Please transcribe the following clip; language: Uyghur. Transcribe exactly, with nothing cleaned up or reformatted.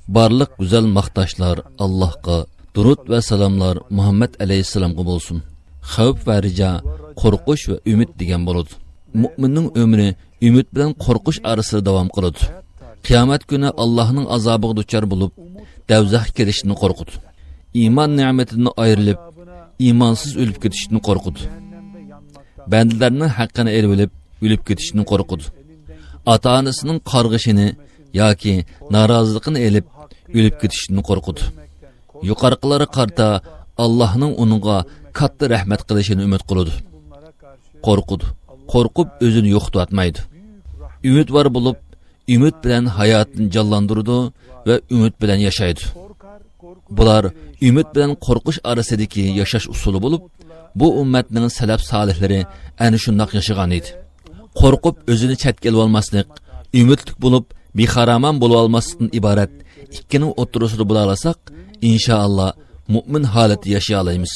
بارلىق گۈزەل ماختاشلار ئاللاھقا، دۇرۇد ۋە سالاملار مۇھەممەد ئەلەيھىسسالامغا بولسۇن. خەۋپ ۋە رىجا، قورقۇش ۋە ئۈمىد دېگەن بولىدۇ. مۇئمىننىڭ ئۆمرى ئۈمىد بىلەن قورقۇش ئارىسىدا داۋام قىلىدۇ. قىيامەت كۈنى ئاللاھنىڭ ئازابىغا دۇچار بولۇپ، دەۋزەخكە كىرىشتىن قورقىدۇ. ئىمان نېمىتىدىن ئايرىلىپ، ئىمانسىز ئۆلۈپ كېتىشتىن قورقىدۇ. بەندىلەرنىڭ ھەققىنى ئېلىۋېلىپ، ئۆلۈپ كېتىشتىن قورقىدۇ. ئاتا-ئانىسىنىڭ قارغىشىنى ياكى نارازىلىقىنى ئېلىپ، ئۆلۈپ كېتىشتىن قورقىدۇ. يۇقىرىقىلارغا قارىتا ئاللاھنىڭ ئۇنىڭغا كاتتا رەھمەت قىلىشىنى ئۈمىد قىلىدۇ. قورقىدۇ. قورقۇپ ئۆزىنى يوقىتىۋاتمايدۇ. ئۈمىدۋار بولۇپ، ئۈمىد بىلەن ھاياتىنى جانلاندۇرىدۇ ۋە ئۈمىد بىلەن ياشايدۇ. بۇلار ئۈمىد بىلەن قورقۇش ئارىسىدىكى ياشاش ئۇسۇلى بولۇپ، بۇ ئۈممەتنىڭ سەلەپ سالىھلىرى ئەنە شۇنداق ياشىغان ئىدى. قورقۇپ ئۆزىنى چەتكە ئېلىۋالماسلىق، ئۈمىدلىك بولۇپ بىخارامان بولۇۋالماسلىقتىن ئىبارەت ئىككىنىڭ ئوتتۇرىسىدا بولالىساق، ئىنشائاللا، مۇئمىن ھالەتتە ياشىيالايمىز.